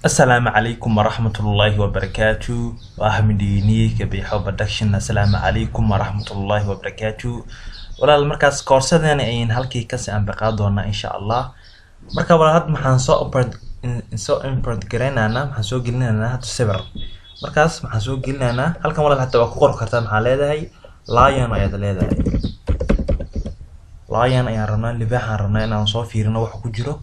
Asalaamu calaykum waraxmatullaahi wabarakaatu. Waa Axmed Kabixo Production. Asalaamu calaykum waraxmatullaahi wabarakaatu. Walaal, markaas koorsadeen ayaan halkii kasii anbaqaa doonaa insha Allah. Marka walaal, hadda maxaan soo import, soo import garaynaynaa, maxaan soo gelinaynaa hadda sawir. Markaas maxaan soo gelinaynaa halkan walaal, hataa waa ku qori kartaa. Maxaa leedahay? Lion ayaad leedahay. Lion ayaan rabnaa, libaaxaan rabnaa inaan soo fiirino waxa ku jiro.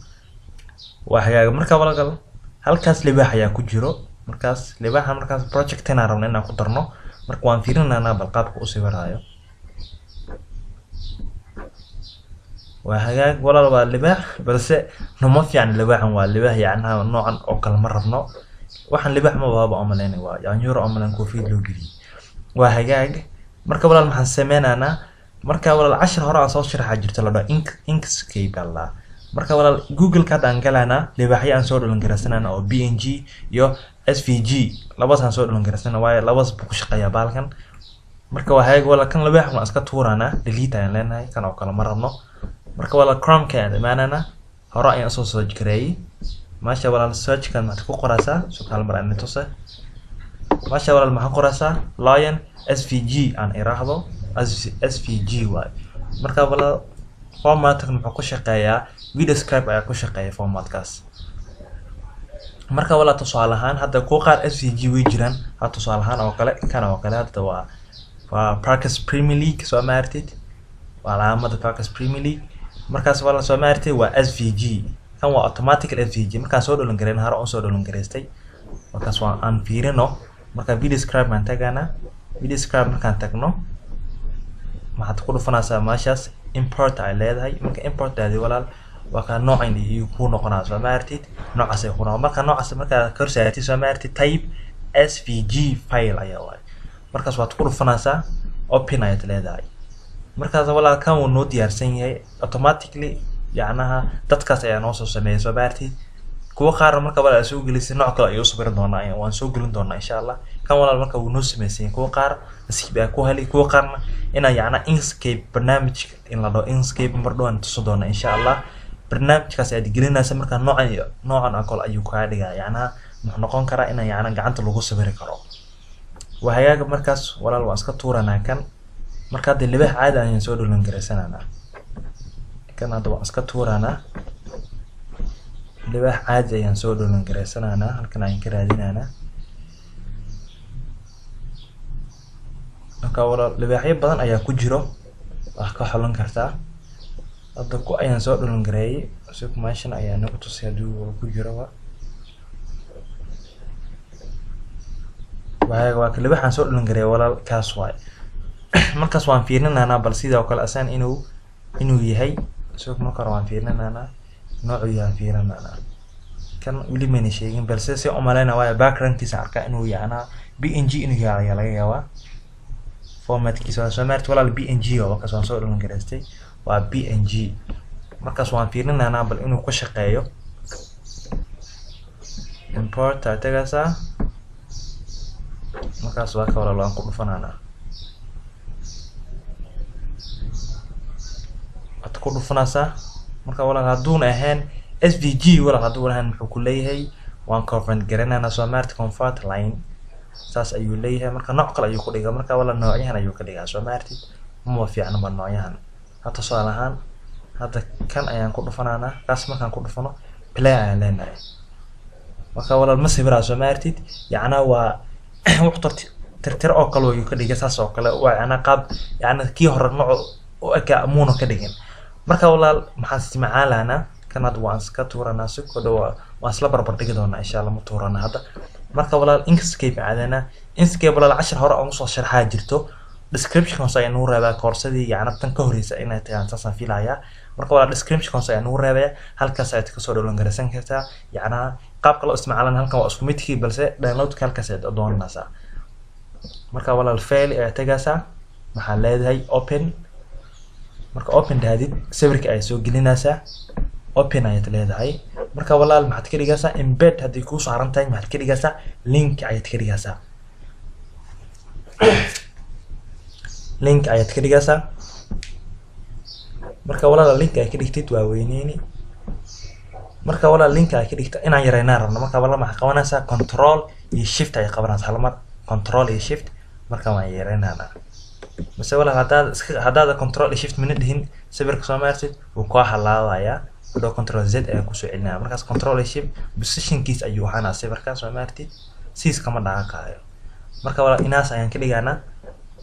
Waa hagaaga. Marka walaal, halkaas libaax ayaa ku jiro. Markaas libaaxa, markaas project inaan rabno inaan ku darno. Marka waan fiirinaynaa bal qaabka u sawiraayo. Waa hagaag walaal, waa libaax, balse numa fiican. Libaaxan waa libaax yacnaha noocan oo kale ma rabno. Waxaan libaax ma baaba umaleyn, waa yaanyuur umaleyn koofiyad loo geliyey. Waa hagaag. Marka walaal, maxaan sameynaynaa? Marka walaal, cashir hore aan soo sharaxa jirto la dhaho Inkscape la. Marka walaal, Google-ka hadda aan galaynaa, libaaxyo aan soo dhalan garaysanayna oo PNG iyo SVG labadaas aan soo dhalan garaysana, waayo labadaas buu ku shaqeeyaa baalkan. Marka waa hagaag walaal, kan libaax waan iska tuuraynaa, delete ayaan leenahay, kan oo kale ma rabno. Marka walaal, Chrome-ka ayaan imaanaynaa, hore ayaan usoo search gareeyey. Maasha walaal, search-kan maxaad ku qoraysaa? Su'aal mar aan tuse. Maasha walaal, maxaad qoraysaa? Lion SVG aan iraahdo, SVG waay. Marka walaal, formatkan muxuu ku shaqeeyaa? Videoscribe ayaa ku shaqeeya formatkaas. Marka walaal, tusaale ahaan hadda kuwa qaar SVG way jiraan. Hadda tusaale ahaan oo kale, kan oo kale hadda waa Parkes Premier League, soo ma aragtid? Waa calaamada Parkes Premier League. Markaas walaal, soo ma aragtid? Waa SVG kan, waa automatical SVG. Markaan soo dholan gareyn, hore on soo dholan gareystay. Markaas waa aan fiirino. Marka Videoscribe baan tagaanaa. Videoscribe markaan tagno, maxaad ku dhufanaysaa? Meeshaas import ay leedahay. Marka import aadi walaal, waa kaa noocan iyo kuu noqonaa, soo ma aragtid? Noocaas ay ku noqon. Marka noocaas markaa kor saartid, soo ma aragtid? Type SVG file ayaa waay. Markaas waad ku dhufanaysaa, open ayaad leedahay. Markaas walaal, kan wuu noo diyaarsan yahay automatically, yacnaha dadkaas ayaa noo soo sameeyay, soo ma aragtid? Kuwa qaarna marka walaal soo gelisay, nooc kale ayuu sawirin doonaa, waan soo gelin doonaa insha Allah. Kan walaal marka wuu noo samaysan yahay. Kuwa qaar nasiib ayaa ku helay, kuwa qaarna inaa yacna Inkscape, barnaamij in la dhaho Inkscape mar dhow aan tusi doona insha Allah. Barnaamijkaas ayaad gelinaysa. Marka noocan iyo noocan oo kale ayuu kaa dhigaa, yacnaha muxuu noqon karaa inaa yacna gacanta lagu sawiri karo. Waa hagaaga. Markaas walaal, waan iska tuuranaa kan. Marka hadda libaax caadi ayaan soo dholan garaysanaynaa. Kan hadda waan iska tuuranaa, libaax caadi ayaan soo dholan garaysanaynaa, halkan ayaan ka raadinaynaa. Marka walaal, libaaxyo badan ayaa ku jiro, wax ka xulan kartaa. Hadda ku ayaan soo dholan gareeyay si meeshan ayaa nagu tusay haddii ku jiro. Waa ka libaaxaan soo dholan gareeyay walaal, kaas waay. Markaas waan fiirinaynaa bal sidoo kale asaan inuu yahay. So marka hore waan fiirinaynaa noocuu yahay, fiirinaynaa. Kan weli mayna sheegin, balse si umaleyna waayo backgroundkiisa arkaa inuu yacnaa PNG inuu yahay ayaa laga yaabaa. Formatkiisa waa, soo maartid walaal, PNG oo markaas waan soo dholan garaystay, waa PNG. Markaas waan fiirinaynaa bal inuu ku shaqeeyo. Import aa tagaysaa. Markaas waa ka walaal, waan ku dhufanaynaa. Waad ku dhufanaysaa. Marka walaal, hadduuna ahayn SVG, walaal hadduuna ahayn, muxuu ku leeyahay? Waan convert garanaynaa, soo maartid? Convert line saas ayuu leeyahay. Marka nooc kale ayuu ku dhigaa. Marka walaal, noocyahan ayuu ka dhigaa, soo maartid? Maba fiicna ba noocyahan. Hadda tusaale ahaan, hadda kan ayaan ku dhufanaynaa. Kaas markaan ku dhufano, play ayaan leenahay. Marka walaal, ma sawiraa, soo maartid? Yacnaa waa wax tirtir oo kale ayuu ka dhigay, saas oo kale waa, yacnaa qaab yacnaa kii hore nooc u eka muuna ka dhigin. Marka walaal, maxaan isticmaalaynaa? Kan hadda waan iska tuuranaa, si ku dhow waan isla barbar dhigi doonaa insha Allah, ma tuurana hadda. Marka walaal, Inkscape aadanaa. Inkscape walaal, cashir hore aan usoo sharxaa jirto, description hoose ayaan nugu reebaa. Koorsadii yacna tan ka horeysa inay tahay saasaan filayaa. Marka walaal, description hoose ayaan nugu reebaya, halkaas ayaad kasoo dhowlan garaysan kartaa. Yacnaa qaabka loo isticmaalan halkan waa isku midkii, balse downloadka halkaas ayaad doonanaysaa. Marka walaal, file ayaad tagaysaa, maxaa leedahay? Open. Marka open dhahdid, sawirka ayaad soo gelinaysaa, open ayaad leedahay. Marka walaal, maxaad ka dhigaysaa? Embed haddii kuu saaran tahay, maxaad ka dhigaysaa? Link ayaad ka dhigaysaa, link ayaad ka dhigaysaa. Marka walaal, link ay ka dhigtid, waa weyneyni. Marka walaal, linka ay ka dhigta inaan yareynaan rabno. Marka walaal, maxaa qabanaysaa? Control iyo Shift ayay qabanaysaa hal mar, Control iyo Shift. Marka waan yareynaynaa. Mise walaal, haddaad iska haddaad Control iyo Shift mina dhihin, sawirka, soo maartid, wuu kaa halaabayaa. Hadhow Control Z ayaan kusoo celinaya. Markaas Control iyo Shift, positionkiis ayuu ahaanaa sawirka, soo maartid, siis kama dhaqaaqaayo. Marka walaal, inaas ayaan ka dhigaynaa.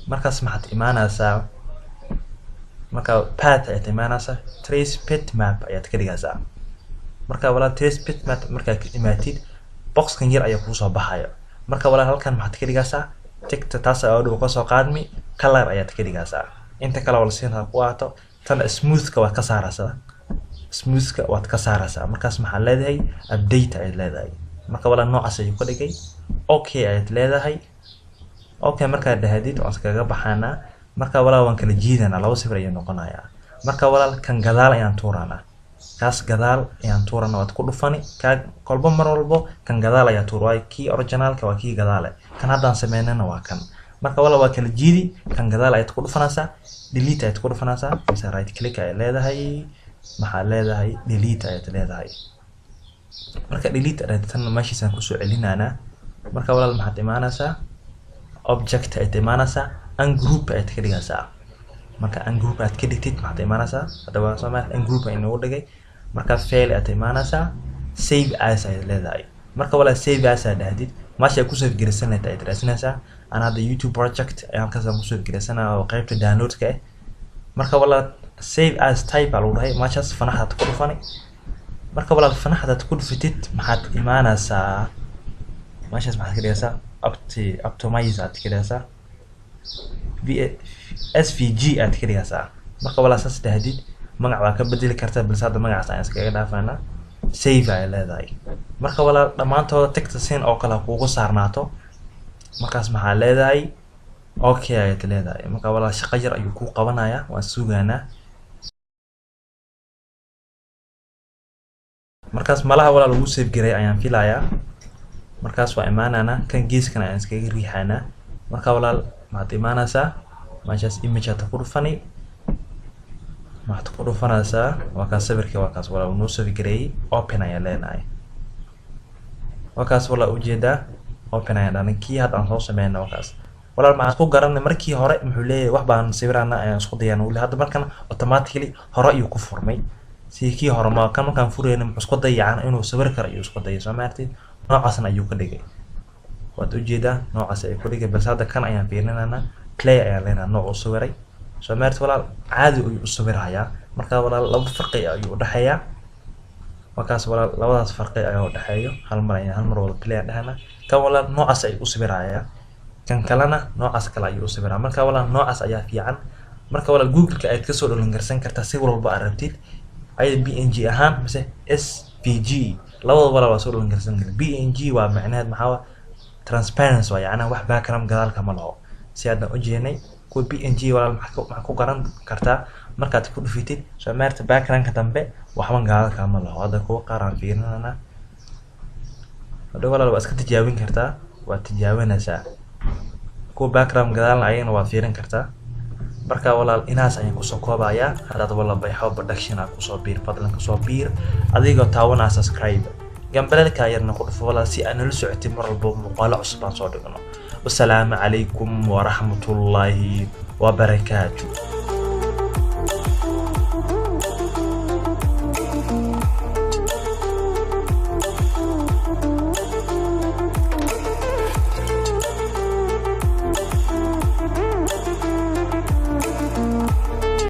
Markaas maxaad imaanaysaa? Marka path ayaad imaanaysaa, trace bitmap ayaad ka dhigaysaa. Marka walaal, trace bitmap markaad ka imaatid, boxkan yar ayaa kuusoo baxayo. Marka walaal, halkan maxaad ka dhigaysaa? Tigta taas oo dhow kasoo qaadmi, color ayaad ka dhigaysaa. Inta kale wala siin ha ku ahaato. Tan smoothka waad ka saaraysaa, smoothka waad ka saaraysaa. Markaas maxaad leedahay? Update ayaad leedahay. Marka walaal, noocaas ayuu ka dhigay. Okay ayaad leedahay. Okay markaad dhahdid, waan iskaga baxaanaa. Marka walaal, waan kala jiidanaa, laba sawir ayuu noqonayaa. Marka walaal, kan gadaal ayaan tuuranaa, kaas gadaal ayaan tuurana. Waad ku dhufani kaa kolba, mar walbo kan gadaal ayaa tuur, waayo kii originalka waa kii gadaale, kan haddaan sameynana waa kan. Marka walaal, waa kala jiidi, kan gadaal ayaad ku dhufanaysaa, delete ayaad ku dhufanaysaa, mise right click ayaad leedahay, maxaad leedahay? Delete ayaad leedahay. Marka delete ayaad tan meeshiisaan kusoo celinaanaa. Marka walaal, maxaad imaanaysaa? Object ayaad imaanaysaa, ungroup ayaad ka dhigaysaa. Marka ungroup aad ka dhigtid, maxaad imaanaysaa? Hadda waa soo maarta, ungroup ayaa inoogu dhigay. Marka file ayaad imaanaysaa, save as ayaad leedahay. Marka walaal, save as aad dhahdid, meesha ku save garaysan lahayd ayaad raadsanaysaa. Ana hadda YouTube project ayaan halkaas aan ku save garaysanaa oo qaybta downloadka ah. Marka walaal, save as type aa lagu dhahay, meeshaas fanaxdaad ku dhufani. Marka walaal, fanaxdaad ku dhufatid, maxaad imaanaysaa? Meeshaas maxaad ka dhigaysaa? Optimize aad ka dhigaysaa, SVG aad ka dhigaysaa. Marka walaal, saas dhahdid, magac waa ka bedeli kartaa, balse hadda magacaas ayaan iskaga dhaafanaa. Save ay leedahay. Marka walaal, dhammaantooda tagta sin oo kale ha kuugu saarnaato. Markaas maxaa leedahay? Okay ayaad leedahay. Marka walaal, shaqo yar ayuu kuu qabanayaa, waan sugaanaa. Markaas malaha walaal ugu save garay ayaan filayaa. Markaas waa imaananaa, kan geeskan ayaan iskaga riixaanaa. Marka walaal, maxaad imaanaysaa? Meeshaas image aad ku dhufani, maxaad ku dhufanaysaa? Waa kaas sawirkii, waa kaas walaal, noo save gareeyay. Open ayaan leenahay. Waa kaas walaal, ujeedaa, open ayaan dhahnay. Kii hadda aan soo sameyna waa kaas. Walaal, maxaan ku garanay? Markii hore muxuu leeyahay? Wax baan sawirana ayaan isku dayana weli. Hadda markan automatically hore ayuu ku furmay, si kii hore ma kan markaan furayna muxuu isku dayacana inuu sawir karo ayuu isku dayay, soo maartid? Noocaasna ayuu ka dhigay, waad ujeedaa, noocaas ayuu ka dhigay. Balse hadda kan ayaan fiirinanaa, play ayaan leenahay. Nooc u sawiray, soo maartid walaal? Caadi ayuu u sawirayaa. Marka walaal, laba farqi ayuu udhexeeyaa. Markaas walaal, labadaas farqi ayaa udhexeeyo. Hal mar ayaan hal mar wada play aan dhahana. Kan walaal, noocaas ayuu u sawirayaa, kan kalena noocaas kale ayuu u sawiraa. Marka walaal, noocaas ayaa fiican. Marka walaal, Google-ka ayaad kasoo download garsan kartaa si walba aad rabtid, ayada PNG ahaan mise SVG, labadaba walaal waa soo download garsan kartaa. PNG waa macnaheed maxaa waa? Transparency waa, yacnaa wax background gadaalka ma laho. Si haddan ujeednay kuwa PNG walaal, maxaa ku garan kartaa? Markaad ku dhufitid, soo maarta, backgroundka dambe waxba gadaalka ma laho. Hadda kuwa qaar aan fiirinana hadda walaal, waa iska tijaabin kartaa, waad tijaabinaysaa. Kuwa background gadaalna ayagana waad fiirin kartaa. Marka walaal, inaas ayaan kusoo koobayaa. Haddaad walaal Bayxo Production aad kusoo biir, fadlan kusoo biir adigoo taawanaa subscribe, gambaleelka yarna ku dhufo walaal, si aad nala socotid mar walbo muuqaalo cusub aan soo dhigno. Wasalaamu calaykum waraxmatullaahi wabarakaatu.